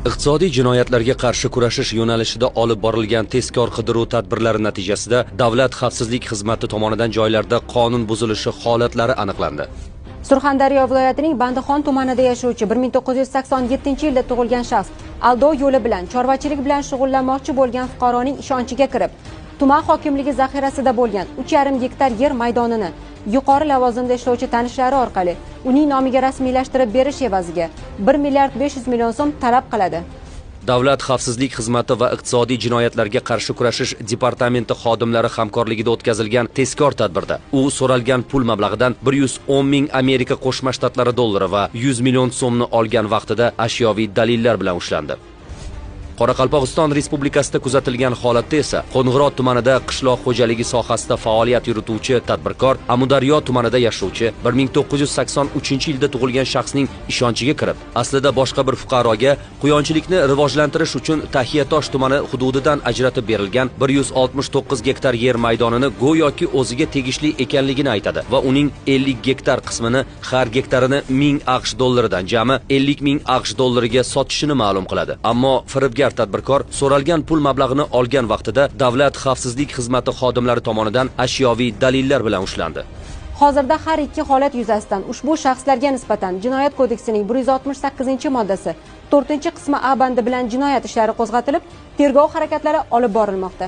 Iqtisodiy jinoyatlarga qarshi kurashish yo'nalishida olib borilgan tezkor qidiruv tadbirlari natijasida Davlat xavfsizlik xizmati tomonidan joylarda qonun buzilishi holatlari aniqlandi. Surxondaryo viloyatining Bandixon tumanida yashovchi 1987-yilda tug'ilgan shaxs aldov yo'li bilan chorvachilik bilan shug'ullanmoqchi bo'lgan fuqaroning ishonchiga kirib, tuman hokimligi zaxirasida bo'lgan 3,5 gektar yer maydonini yuqori lavozimda ishlovchi tanishlari orqali uning nomiga rasmiylashtirib berish evaziga 1 milliard 500 million so'm talab qiladi. Davlat xavfsizlik xizmati va iqtisodiy jinoyatlarga qarshi kurashish departamenti xodimlari hamkorligida o'tkazilgan tezkor tadbirda u so'ralgan pul mablag'idan 110 ming Amerika Qo'shma Shtatlari dollari va 100 million so'mni olgan vaqtida ashyoviy dalillar bilan ushlandi. Qoraqalpog'iston Respublikasida kuzatilgan holatda esa Qo'ng'irot tumanida qishloq xo'jaligi sohasida faoliyat yurituvchi tadbirkor Amudaryo tumanida yashovchi 1983-yilda tug'ilgan shaxsning ishonchiga kirib, aslida boshqa bir fuqaroga quyonchilikni rivojlantirish uchun Tahiyatosh tumani hududidan ajratib berilgan 169 gektar yer maydonini go'yoki o'ziga tegishli ekanligini aytadi va uning 50 gektar qismini har gektarini 1000 AQSh dollaridan jami 50 ming AQSh dollariga sotishini ma'lum qiladi. Ammo firibgar tadbirkor so'ralgan pul mablag'ini olgan vaqtida Davlat xavfsizlik xizmati xodimlari tomonidan ashyoviy dalillar bilan ushlandi. Hozirda har ikki holat yuzasidan ushbu shaxslarga nisbatan Jinoyat kodeksining 168-moddasi 4-qismi A bandi bilan jinoyat ishlari qo'zg'atilib, tergov harakatlari olib borilmoqda.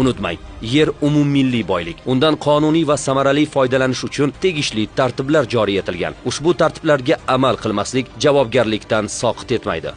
Unutmang, yer umummilliy boylik. Undan qonuniy va samarali foydalanish uchun tegishli tartiblar joriy etilgan. Ushbu tartiblarga amal qilmaslik javobgarlikdan soqit etmaydi.